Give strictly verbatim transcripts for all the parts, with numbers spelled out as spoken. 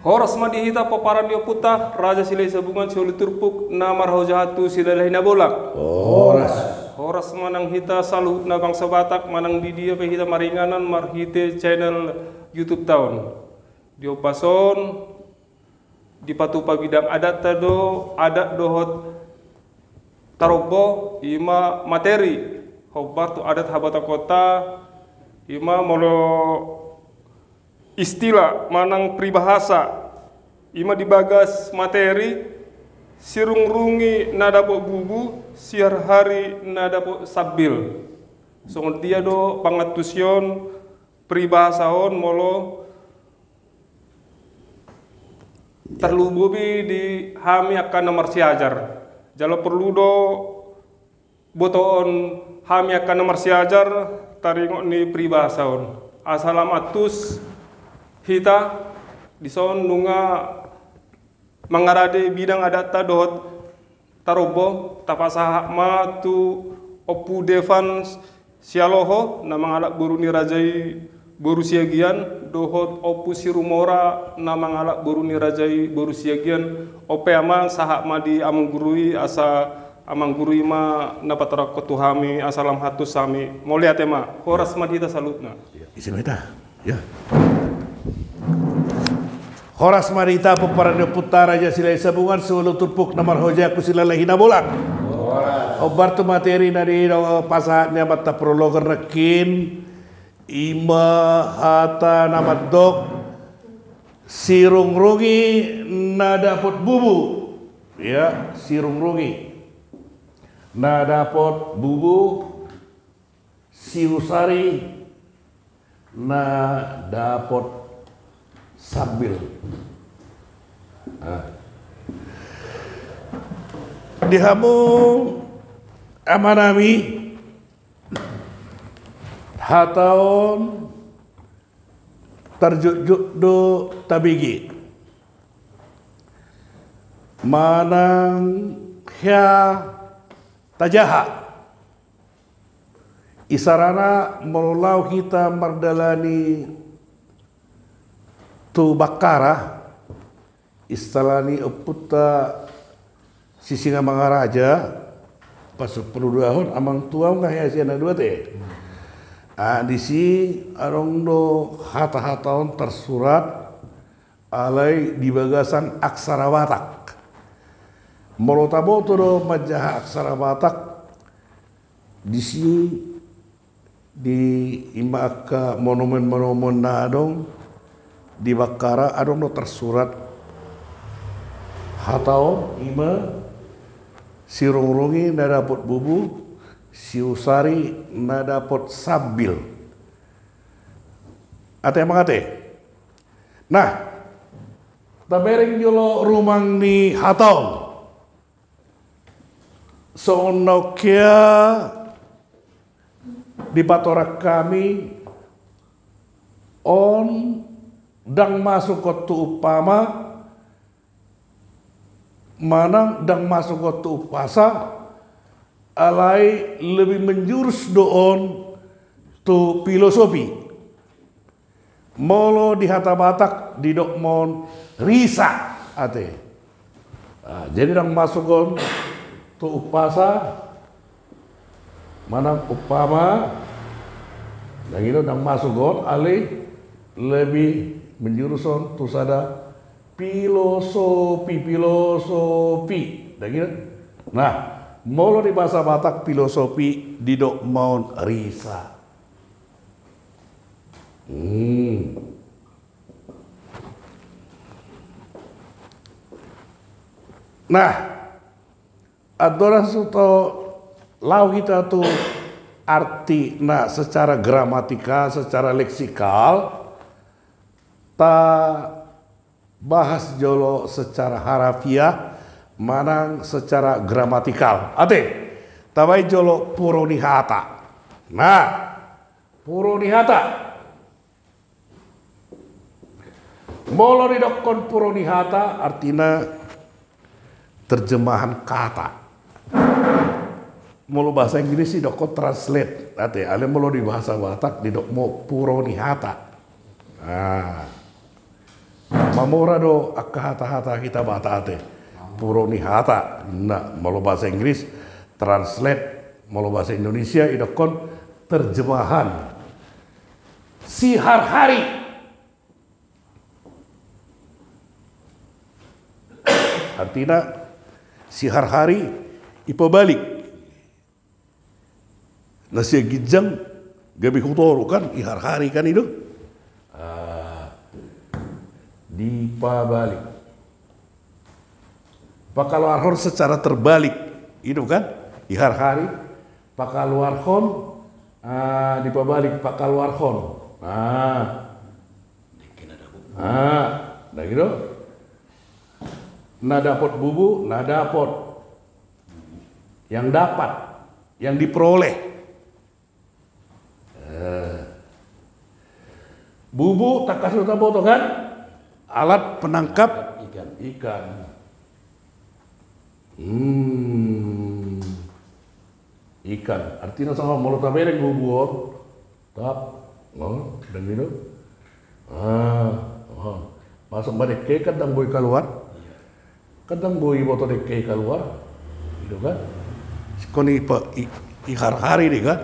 Horas ma di hita pomparan ni ompunta Raja Silahi Sabungan, siolu turpuk na marhaojahan tu Silalahi Nabolak. Horas. Horas ma nang hita saluhutna bangso Batak, manang di dia pe hita maringanan marhite channel YouTube ta on. Di ombas on dipatupa bidang adatta do adat dohot tarombo, ima materi hombar tu adat habatahonta, ima molo istilah manang pribahasa, ima di bagas materi, sirungrungi na dapot bubu, siharhari na dapot sambil. Songon dia do pangantusion pribahasa on molo tarlumobi di hami angka na marsiajar. Jala porlu do botoon hami angka na marsiajar taringot ni pribahasa on. Asa lam antus hita dison nunga mangarade bidang adatta dohot tarombo, tapasahat ma tu Ompu Devan Sialoho na mangalap boru ni raja i boru Siagian, dohot Ompu Sirumora na mangalap boru ni raja i boru Siagian. On pe amang, sahat ma di amang guru i asa amang guru i ma na patorangkon tu hami asa lam antus hami. Mauliate ma, horas ma di hita saluhutna. Ise ma hita? Ya. Horas ma di hita pomparan ni ompunta Raja Silahi Sabungan, siolu turpuk na marhaojahan tu Silalahi Nabolak. Horas. Hombar tu materi na dipasahat ni amanta prologer nangkin, ima hata na mandok sirungrungi na dapot bubu. Ya, sirungrungi na dapot bubu, siusari na dapot sambil. Nah. Di hamu amanami, hata on tarjotjot do tabege manang hea tajaha. Isarana molo laho hita mardalani tu Bakkara, istilah ni ompunta Sisingamangaraja, pasampulu dua on, amang tua nga hea sian na dua te. Ah, disi adong do hata-hata on tarsurat, alai di bagasan aksara Batak. Molo taboto do manjaha aksara Batak, disi di ima angka monumen-monumen na adong di Bakkara adong do tarsurat hata on, ima sirungrungi na dapot bubu, siusari na dapot sambil. Ate amang ate. Nah, tabereng jolo rumang ni hata on. Songon na ongkea dipatorang hami, on ndang masuk on tu umpama, manang ndang masuk on tu umpasa, alai lebih menjurus do on tu filosofi. Molo di hata Batak didok ma on risa, ate. Ah, jadi ndang masuk on tu umpasa, manang umpama, ndang i do, ndang masuk on, alai lebih menjurus on tu sada filosofi, filosofi. Ndang i do. Nah, molo di bahasa Batak filosofi didok ma on risa. Hmm. Nah, andorang so tau laho hita tu artina secara gramatikal, secara leksikal, ta bahas jolo secara harafiah manang secara gramatikal. Ate, tabaen jolo puro ni hata. Nah, puro ni hata. Molo didokkon puro ni hata, artina terjemahan kata. Molo bahasa Inggris didokkon translate, ate, alai molo di bahasa Batak didok ma on puro ni hata. Nah. Mamora do angka hata-hata hita Batak ate. Puro ni hata, na molo bahasa Inggris, translate, molo bahasa Indonesia, idokkon terjemahan. Siharhari. Artina, siharhari, ipabalik. Na sian ginjang gabe hu toru kan, iharhari kan i do. Ah, dipabalik. Pakaluarhon secara terbalik. I do kan, iharhari, pakaluarhon, ah, dipabalik, pakaluarhon. Ah. Ah, na gitu. Na dapot bubu, na dapot. Yang dapat, yang diperoleh. Eh. Bubu, tangkas do taboto kan? Alat penangkap ikan. Ikan. Hmm. Ikan. Artina songon molo tabereng bubu on. Tap, oh, dan gitu. Ah, oh. Masuk ma dengke kan ndang boi kaluar. Kan ndang boi iboto dengke kaluar. Gitu kan. Ingkon i pa, i, iharhari dei kan.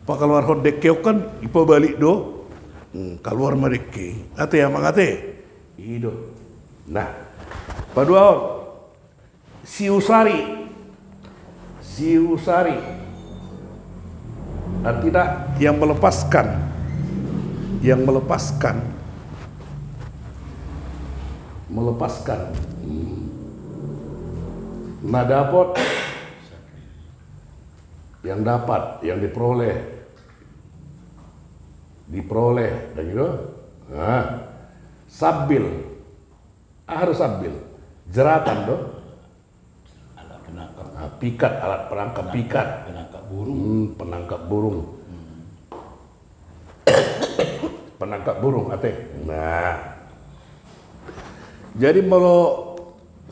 Pakaluarhon dengke on kan ipabalik do. Hmm, kaluar ma dengke. Ate amang ate. I do. Nah. Paduahon. Siusari. Siusari. Artinya yang melepaskan. Yang melepaskan. Melepaskan. Hmm. Na dapot. Yang dapat, yang diperoleh. Diperoleh, dan gitu. Nah. Sabil. Aha do sabil? Jeratan do. Alat penangkap. Ah, pikat, alat penangkap, penangkap, pikat. Penangkap burung. Hmm, penangkap burung. Hmm. Penangkap burung, ate. Nah. Jadi molo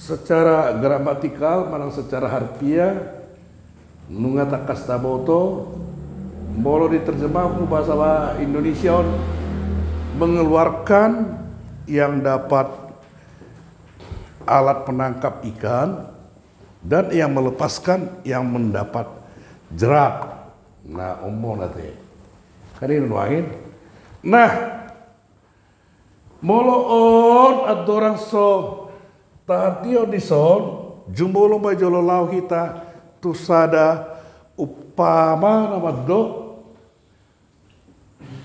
secara gramatikal, manang secara harfiah, nunga tangkas taboto, molo diterjemahon tu bahasa Indonesia on, mengeluarkan yang dapat alat penangkap ikan, dan yang melepaskan yang mendapat jerat. Nah, ombo nate. Kan i nuaeng. Nah, molo on andorang so tahartihon dison, jumolo ma jolo laho hita tu sada umpama na mandok,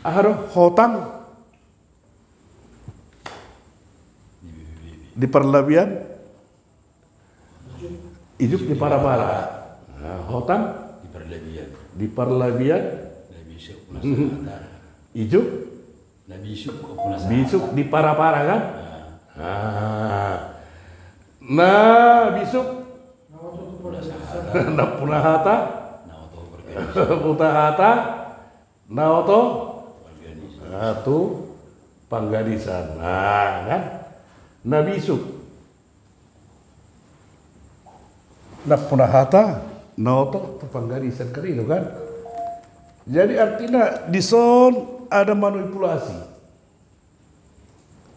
aha do, hotang di parlabian, ijuk di parapara. Nah, hotang di parlabian. Di parlabian. Ijuk. Na bisuk, bisuk di parapara kan? Nah. Nah, bisuk. Nampuna hata. Nampuna hata. Na oto. Nah, tu panggadisan. Nah, kan? Na bisuk. Nampuna hata, na oto, tu panggadisan kan i do kan. Jadi artina dison ada manipulasi.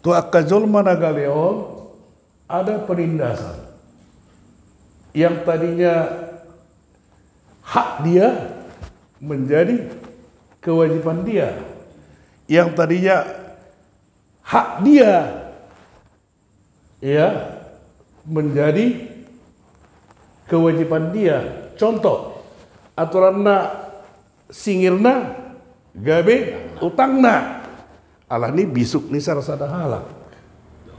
Tu angka jolma na gale on ada penindasan. Yang tadinya hak dia menjadi kewajiban dia. Yang tadinya hak dia, ya, menjadi kewajiban dia. Contoh, aturanna singirna gabe utangna. Alani bisuk ni sarsada halak.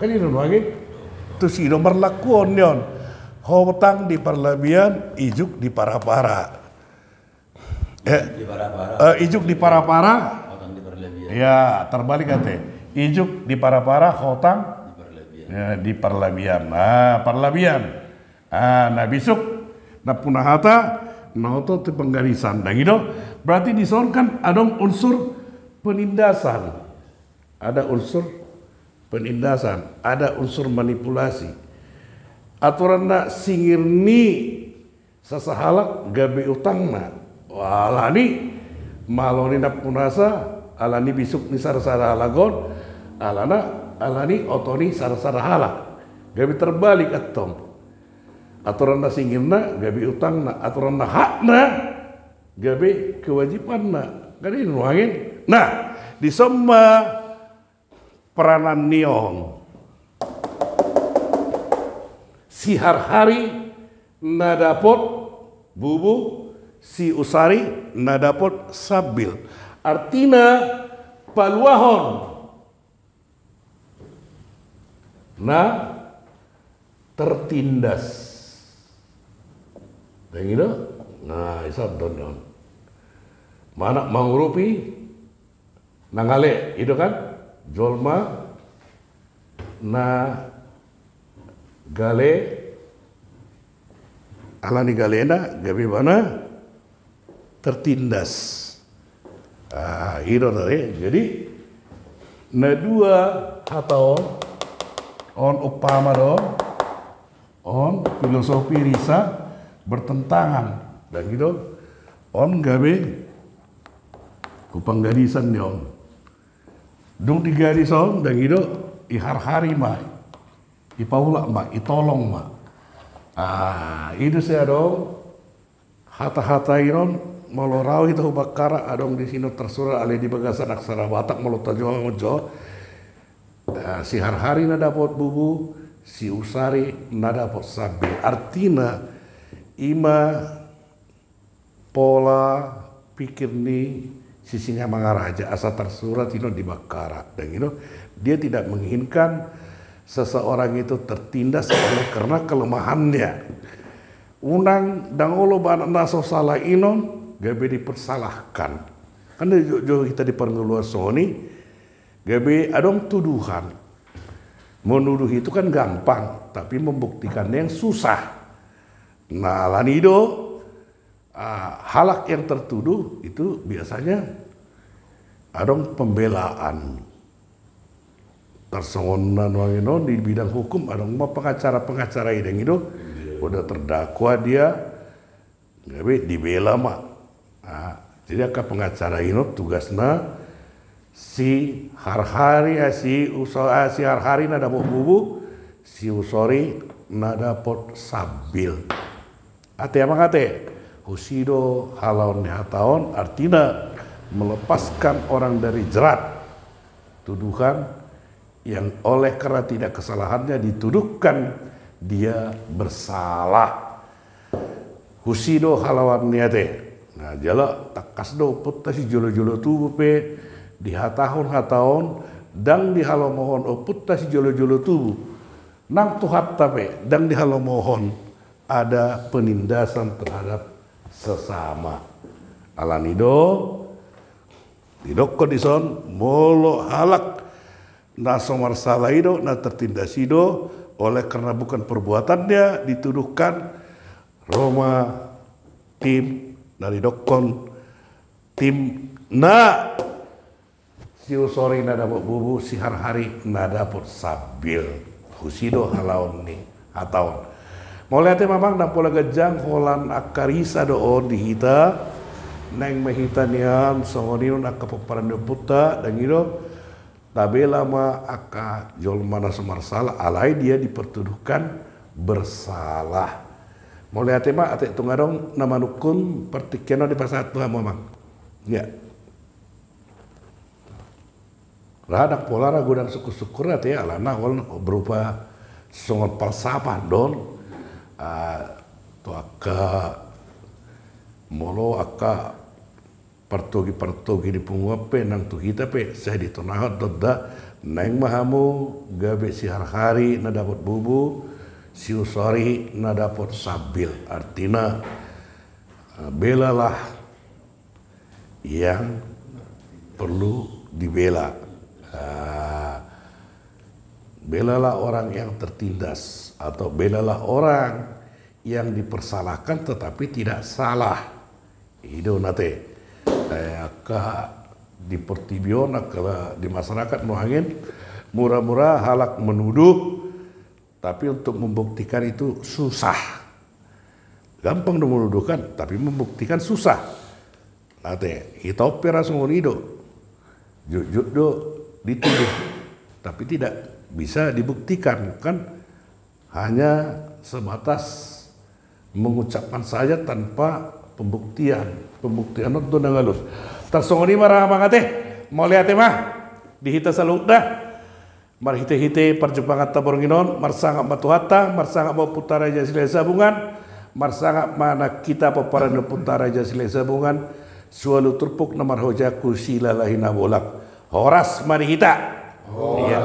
Kan i do nuaeng. Tusi do marlakuon ni on. Hotang di parlabian, ijuk di parapara. Eh, di parapara. Eh, ijuk di parapara. Hotang di parlabian. Ya, terbalik ate. Ijuk di parapara, hotang di parlabian. Ya, di parlabian. Nah, parlabian. Ah, na bisuk, nampuna hata, na oto tu panggadisan. Ndang i do. Berarti dison kan adong unsur penindasan. Ada unsur penindasan, ada unsur manipulasi. Aturanna singir ni sasahalak gabe utangna. Alani, malo ni nampunasa, alani bisuk ni sasahalak on, alana Alani oto ni sada-sada halak. Gabe terbalik antong. Aturan na singirna gabe utangna, aturan na hakna gabe kewajibanna. Kan i nuaeng. Nah, dison ma peranan ni on. Si Harhari na dapot bubu, si Usari na dapot sambil. Artina paluahon na tertindas. Dang i do? Nah, isap don on. Manat mangurupi na gale, i do kan? Jolma na gale, alani galena gabe ibana tertindas. Ah, i do tadi. Jadi na dua hata on, on umpama do, on filosofi risa bertentangan. Dang i do? On gabe hupanggadisan ni on. Dung digadis on, dang i do, iharhari ma, ipaulak ma, itolong ma. Ah, i do se adong hata-hata i non, molo rau hita hu Bakkara adong disi non tersurat, alai di bagasan aksara Batak molo tajolo jo. Ah, si Harhari na dapot bubu, si Usari na dapot sambil. Artina, i ma pola pikir ni si Singamangaraja asa tersurat i non di Bakkara. Dang i do, dia tidak menginginkan seseorang itu tertindas oleh karena kelemahannya. Unang dang olo ba na so sala i non gabe dipersalahkan. Kan jo, jo hita di parngoluan songon i, gabe adong tuduhan. Menuduh itu kan gampang, tapi membuktikannya yang susah. Nah, alani i do, ah, halak yang tertuduh itu biasanya adong pembelaan. Tarsongon na nuaeng on di bidang hukum adong ma pengacara-pengacara i, dang i do. Udah terdakwa dia, gabe dibela ma. Ah, jadi angka pengacara i non tugasna si Harhari, ah, si Uso-, ah, si Harhari na dapot bubu, si Usori na dapot sambil. Ate amang ate, husi do halaon ni hata on, artina melepaskan orang dari jerat tuduhan yang oleh karena tidak kesalahannya dituduhkan dia bersalah. Husi do halaon ni ate. Nah, jala tangkas do ompunta sijolo-jolo tubu pe dihatahon hata on, dang dihalomohon ompunta sijolo-jolo tubu. Nang Tuhanta pe dang dihalomohon ada penindasan terhadap sesama. Alani do, didokkon dison, molo halak na so marsala i do, na tertindas i do, oleh karena bukan perbuatannya dituduhkan, ro ma tim na didokkon, tim na si Usori na dapot bubu, si Harhari na dapot sambil. Husi do halaon ni hata on. Mauliate ma amang, ndang pola ganjang, holan angka risa do on di hita. Naeng ma hita nian songon i non angka pomparan ni ompunta, dang i do. Tabela ma angka jolma na so marsala, alai dia dipertuduhkan bersalah. Mauliate ma, ate tung adong na manungkun partingkian on dipasahat tu hamu amang. Ya. Ra ndang pola ra godang sungkun-sungkun ate, alana on berupa songon falsafah do on. Ah, tu angka molo angka partogi-partogi ni punguan pe nang tu hita pe sai ditonahon do da, naeng ma hamu gabe si Harhari na dapot bubu, si Usori na dapot sambil. Artina, ah, belalah yang perlu dibela. Ah, belalah orang yang tertindas atau belalah orang yang dipersalahkan tetapi tidak salah. I do na ate. Eh, angka di portibi on, angka di masyarakat nuaeng, mura-mura halak menuduh, tapi untuk membuktikan itu susah. Gampang do menuduhkan, tapi membuktikan susah. Na ate, hita on pe ra songon i do. Jotjot do dituduh. Tapi tidak bisa dibuktikan, kan hanya sebatas mengucapkan saja tanpa pembuktian. Pembuktian on do na ngalus. Tarsongon i ma ra, mangate, mauliate ma di hita saluhutna. Marhite-hite parjumpanganta borngin on, marsangap ma Tuhanta, marsangap ma Ompunta Raja Silahisabungan, marsangap ma nang hita pomparan ni Ompunta Raja Silahisabungan, sualu turpuk na marhojangku silalahi na bolak. Horas ma di hita. Horas. Iya.